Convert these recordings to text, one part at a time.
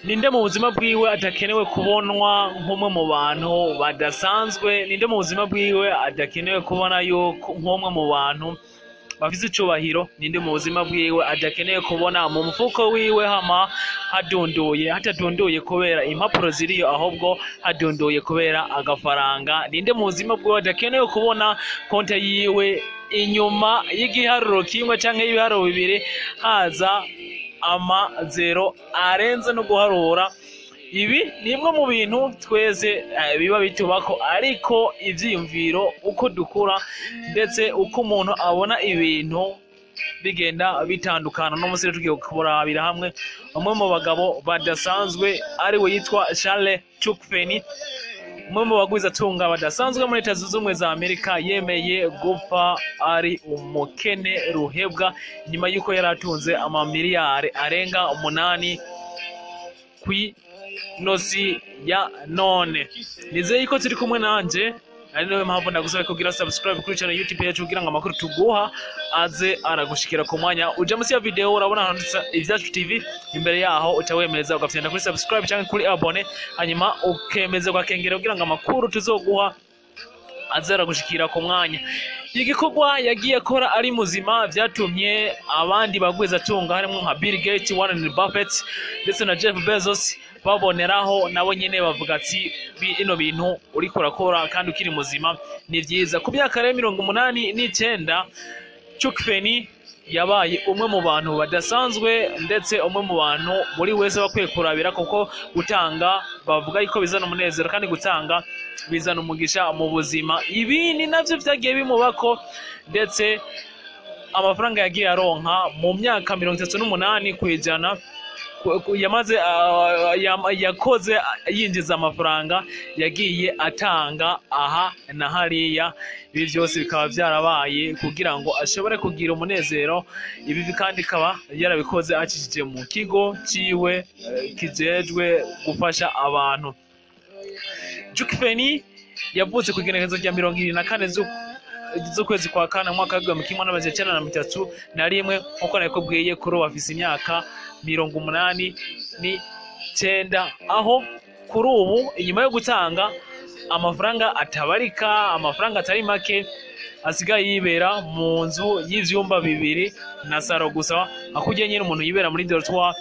Ninde mu buzima bwiwe adakenewe kubonwa nk'umwe mu bantu badasanzwe? Ninde mu buzima bwiwe adakenewe kubona yuko nk'umwe mu bantu bafise icubahiro? Ninde mu buzima bwiwe adakeneye kubona mu mufuko wiwe hama hadunduye, hatadunduye kubera impapuro ziriyo, ahubwo hadunduye kubera agafaranga? Ninde mu buzima bwiwe adakeneye kubona konte yiwe inyuma y'igiharuro kimwe canke y'ibiharuro bibiri haza amazero arenze no guharura? Ibi ni imwe mu bintu twese biba bitubako, ariko ivyiyumviro, uko dukura ndetse uko umuntu abona ibintu bigenda bitandukana. No munsi rero tugiye kurabira hamwe umwe mu bagabo badasanzwe, ari we yitwa Charles Chuck Feni, umwe mu bagwizatunga badasanzwe muri Leta Zunze Ubumwe za Amerika, yemeye gupfa ari umukene ruhebwa nyuma y'uko yari atunze amamiliyari arenga 8 kw'inosi ya none. Nizeye ko turi kumwe nanje, ari nayo mpamvu ndagusaba kugira subscribe kuri channel YouTube yacu kugira ngo amakuru tuguha aze aragushikira ku mwanya. Uja munsi ya video urabona handitse Ibyacu TV, imbere yaho uca wemeza ugafyenda kuri subscribe cyangwa kuri abonner, hanyuma ukemeza ugakengera kugira ngo amakuru tuzoguha aze aragushikira ku mwanya. Igikorwa yagiye akora ari muzima vyatumye abandi bagwizatunga harimo nka Bill Gates, Warren Buffett ndetse na Jeff Bezos baboneraho nabo nyene bavuga ati: "Ino bintu uriko urakora kandi ukiri muzima ni vyiza." Ku myaka rero 89, Chuck Feni yabaye umwe mu bantu badasanzwe, ndetse umwe mu bantu buri wese bakwiye kurabira, kuko gutanga bavuga yuko bizana umunezero kandi gutanga bizana umugisha mu buzima. Ibi ni navyo vyagiye bimubako, ndetse amafaranga yagiye aronka mu myaka 38% yamaze yakoze yinjiza amafaranga, yagiye atanga aha na hariya. Ibi byose bikaba byarabaye kugira ngo ashobore kugira umunezero. Ibi kandi ikaba yarabikoze acishije mu kigo ciwe kijejwe gufasha abantu. Chuck Feni yavutse ku igenekerezo rya 24 z'ukwezi kwa kane mu mwaka w'1931. Nk'uko nabikubwiye, kuri ubu afise imyaka 89, aho kuri ubu inyuma yo gutanga amafaranga atabarika, amafaranga atari make, asigaye yibera mu nzu y'ivyumba bibiri na salon gusa, akujya nyine umuntu yibera muri dortoir,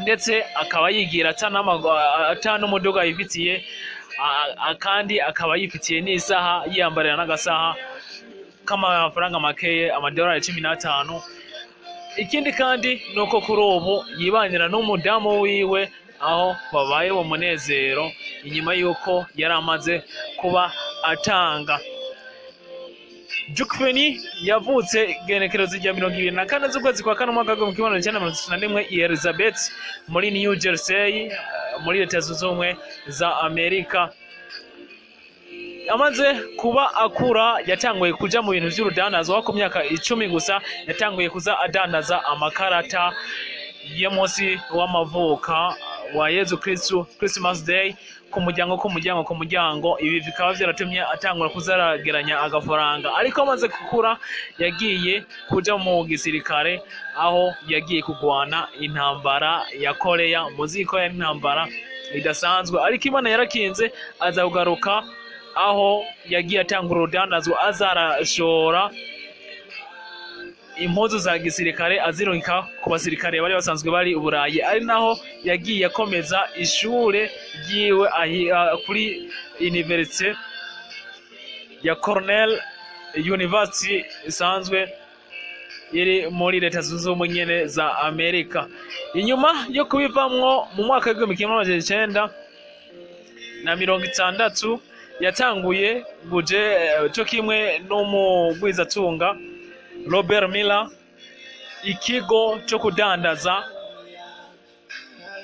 ndetse akaba yigira ata n'umuduga yifitiye, kandi akaba yifitiye n'isaha, yiyambarira n'agasaha k'amafaranga makeye, amadolari 15. Ikindi kandi ni uko kuri ubu yibanira n'umudamu wiwe, aho babaye mu munezero inyuma y'uko yari amaze kuba atanga. Jukfeni yavutse igenekerezo rya 24 z'ukwezi kwa kane umwaka w'1931 i Elizabeth muri New Jersey, muri Leta Zunze Ubumwe za Amerika. Amaze kuba akura yatanguye kuja mu bintu vy'urudandazwa. Ku myaka 10 gusa yatanguye kuza adandaza amakarata y'umunsi w'amavuka wa Yezu Kristu, Christmas Day, ku muryango, ku muryango, ku muryango. Ibi bikaba vyaratumye atangura kuza arageranya agafaranga. Ariko amaze gukura yagiye kuja mu gisirikare, aho yagiye kugwana intambara ya Korea. Muzi ko yari intambara idasanzwe, ariko Imana yarakinze aza kugaruka, aho yagiye atanga urudandazwa, aza arashora impuzu za gisirikare azirungika ku basirikare bari basanzwe bari i Burayi, ari naho yagiye akomeza ishure ryiwe kuri Université ya Cornell University isanzwe iri muri Leta Zunze Ubumwe nyene za Amerika. Inyuma yo kubivamwo mu mwaka w'1960 yatanguye guje co kimwe n'umugwizatunga Robert Miller ikigo cyo kudandaza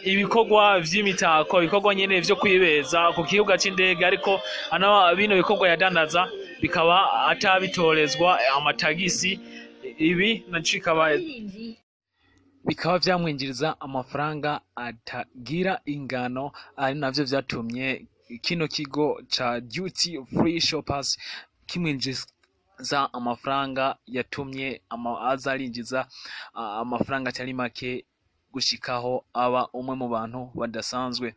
ibikorwa vy'imitako, ibikorwa nyene vyo kwibeza ku kibuga c'indege. Ariko ana bino bikorwa yadandaza bikaba atabitorezwa amatagisi. Ibi naco bikaba vyamwinjiriza amafaranga atagira ingano, ari navyo vyatumye kino kigo ca Duty Free Shoppers kimwinjiza amafaranga yatumye aza arinjiza amafaranga atari make. gushikaho aba umwe mu bantu badasanzwe.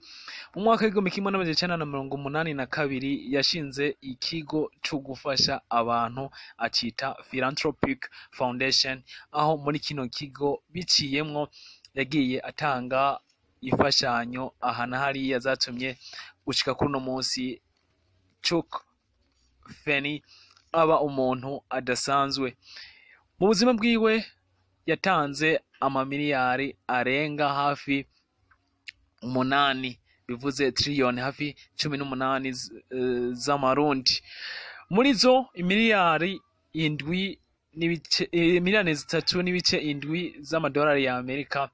Mu mwaka w'1982 yashinze ikigo co gufasha abantu acita Philanthropic Foundation, aho muri kino kigo biciyemwo yagiye atanga imfashanyo aha na hariya zatumye gushika kuri uno munsi Chuck Feni aba umuntu adasanzwe. Mu buzima bwiwe yatanze amamiliyari arenga hafi 8, bivuze triliyoni hafi 18 z'amarundi. Muri zo imiliyari indwi n'ibice, miliyoni 3.7 z'amadolari ya Amerika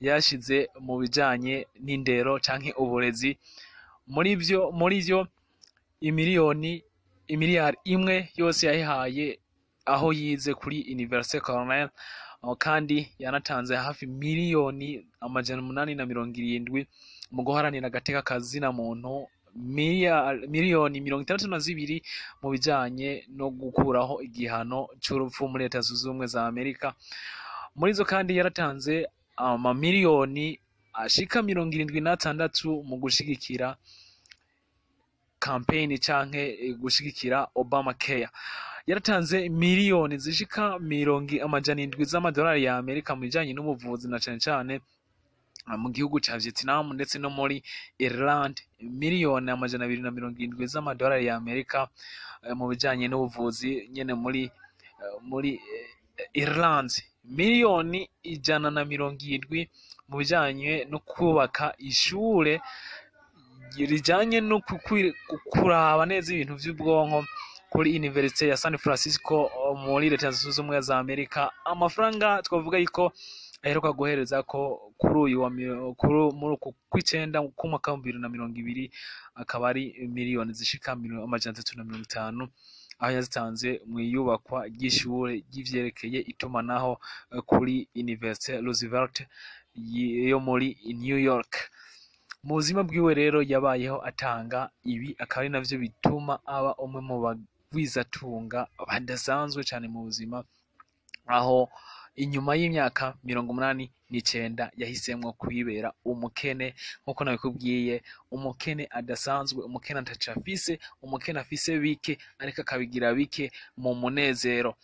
yashize mu bijanye n'indero canke uburezi. Muri vyo imiliyari 1 yose yayihaye aho yize kuri Université Cornell, kandi yanatanze hafi miliyoni 870 mu guharanira agateka kazina muntu, miliyoni 62 mu bijanye no gukuraho igihano c'urupfu muri Leta Zunze Ubumwe za Amerika. Muri zo kandi yaratanze amamiliyoni ashika 76 mu gushigikira campaign canke gushigikira Obamacare. Yaratanze miliyoni zishika 700 z'amadolari ya Amerika mu bijanye n'ubuvuzi na cane cane mu gihugu ca Vietnam ndetse no muri Ireland, miliyoni 270 z'amadolari ya Amerika mu bijanye n'ubuvuzi nyene muri Ireland, miliyoni 170 mu bijanye no kubaka ishure rijanye no kuraba neza ibintu vy'ubwonko kuri Université ya San Francisco muri Leta Zunze Ubumwe za Amerika. Amafaranga twavuga yuko aheruka guhereza ko kuri uyu wa muri uku kw'icenda k'umwaka wa 2020 akaba ari miliyoni zishika 350, aho yazitanze mu iyubakwa ry'ishure ry'ivyerekeye itumanaho kuri Université Roosevelt yo muri New York. Mu buzima bwiwe rero yabayeho atanga ibi, akaba ari navyo bituma aba umwe mu bagwizatunga badasanzwe cane mu buzima, aho inyuma y'imyaka 89 yahisemwo kwibera umukene, nkuko nabikubwiye, umukene adasanzwe, umukene ataco afise, umukene afise bike ariko akabigira bike mu munezero.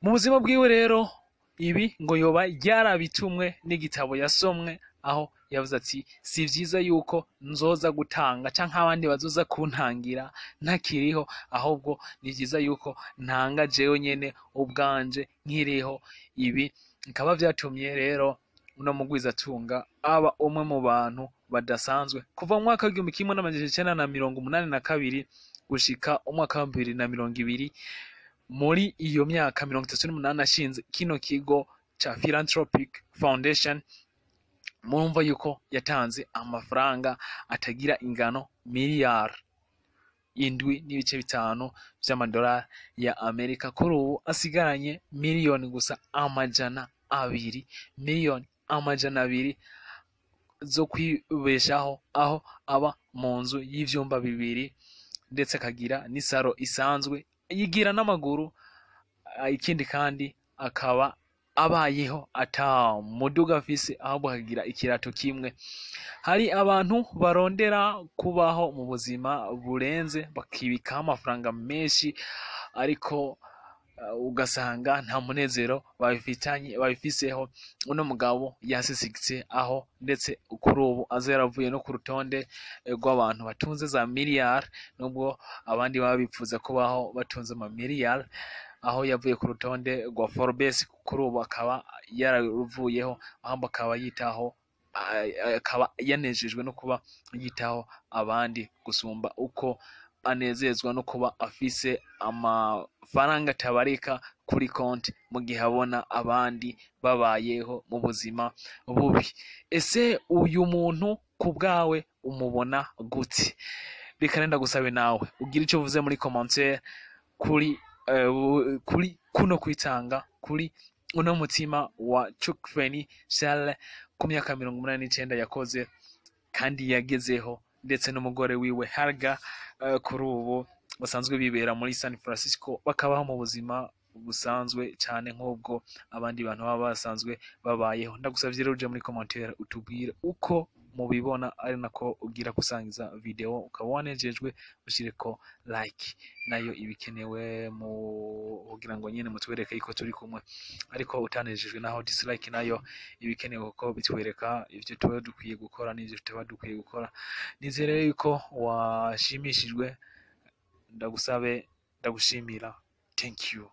Mu buzima bwiwe rero ibi ngo yoba yarabitumwe n'igitabo yasomwe, aho yavuze ati si vyiza yuko nzoza gutanga canke abandi bazoza kuntangira ntakiriho, ahubwo ni vyiza yuko ntanga jewe nyene ubwanje nkiriho. Ibi bikaba vyatumye rero uno mugwizatunga aba umwe mu bantu badasanzwe kuva mu mwaka w'igihumbi kimwe n'amajana icenda na mirongo umunani na kabiri gushika umwaka wa 2020. Muri iyo myaka 38 ashinze kino kigo ca Philanthropic Foundation, murumva yuko yatanze amafaranga atagira ingano, miliyari 7.5 vy'amadolari ya Amerika. Kuri ubu asigaranye miliyoni gusa 200, miliyoni 200 zo kwibeshaho, aho aba mu nzu y'ivyumba 2 ndetse akagira n'isaro isanzwe yigira n'amaguru. Ikindi kandi akaba abayeho ata muduga afise, ahubwo akagira ikirato kimwe. Hari abantu barondera kubaho mu buzima burenze bakibikaho amafaranga menshi, ariko ugasanga nta munezero babifiseho. Uno mugabo yasisigitse aho, ndetse kuri ubu aza yaravuye no ku rutonde rw'abantu batunze za miliyari, nubwo abandi baba bipfuza kubaho batunze amamiliyari, aho yavuye ku rutonde rwa Forbes, kuri ubu akaba yararuvuyeho, ahubwo akaba yitaho, akaba yanejejwe no kuba yitaho abandi gusumba uko anezezwa no kuba afise amafaranga atabarika kuri konti, mu gihe abona abandi babayeho mu buzima bubi. Ese uyu muntu ku bwawe umubona gute? Reka nenda gusabe nawe ugira ico uvuze muri commentaire kuri kuno kwitanga, kuri uno mutima wa Chuck Feni Charles ku myaka 89 yakoze kandi yagezeho, ndetse n'umugore wiwe Helga, kuri ubu basanzwe bibera muri San Francisco, bakabaho mu buzima busanzwe cyane nk'ubwo abandi bantu baba basanzwe babayeho. Ndagusavye rero uje muri commentaire utubwire uko mubibona, ari nako ugira gusangiza video ukaba wanejejwe, ushireko like, nayo ibikenewe mu kugira ngo nyene mutwereke yuko turi kumwe. Ariko utanejejwe naho, dislike nayo ibikenewe, kuko bitwereka ivyo tuba dukwiye gukora n'ivyo tutaba dukwiye gukora. Nizere yuko washimishijwe. Ndagusabe, ndagushimira, thank you.